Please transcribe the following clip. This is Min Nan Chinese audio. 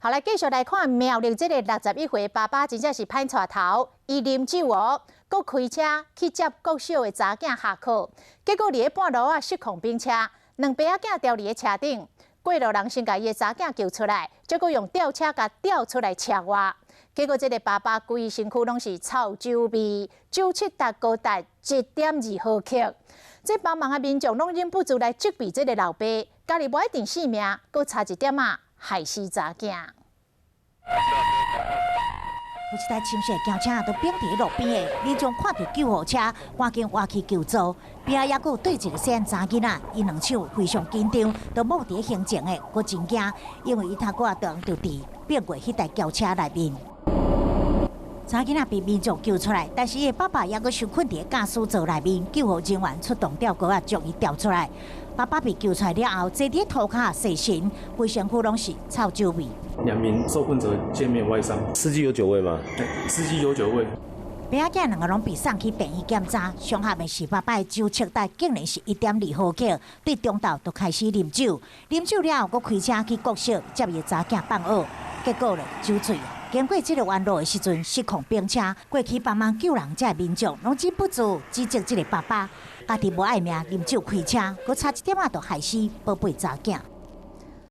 好，來繼續來看苗栗這个61歲爸爸，真正是歹帶頭，伊啉酒哦，閣開車去接國小的查囝下課，結果佇咧半路仔失控冰車，兩爸仔囝牢佇咧車頂，過路人先共伊的查囝救出來，才閣用吊車共吊出來車外，結果這个爸爸規身軀攏是臭酒味，酒測達高達1.2毫克。這幫忙的民眾攏忍不住來責備這个老爸，家己無一定性命，閣差一點仔害死查囝。有一台深色轎車都停佇路邊的，民眾看著救護車，趕緊倚去求助。邊仔猶閣有對一个細漢查囡仔，伊兩手非常緊張，都摸佇胸前的，閣真驚，因為伊頭拄仔就佇變過彼台轎車內面。查囡仔被民眾救出來，但是伊的爸爸猶閣受困佇駕駛座內面，救護人員出動吊鈎仔將伊吊出來。爸爸被救出來了後，坐佇塗跤洗身，規身軀攏是臭酒味。兩名受困者皆沒有外傷。司機有酒味嗎？司機有酒味。爸仔囝兩个攏被送去病院檢查，傷害的是爸爸的酒測值竟然是1.2毫克，對中晝就開始啉酒，啉酒了後，閣開車去國小接伊的查囝放學，結果咧酒醉。經過這个彎路的時陣失控冰車，過去幫忙救人這民眾攏忍不住指責這个爸爸，家己無愛命啉酒開車，閣差一點仔就害死寶貝查囝。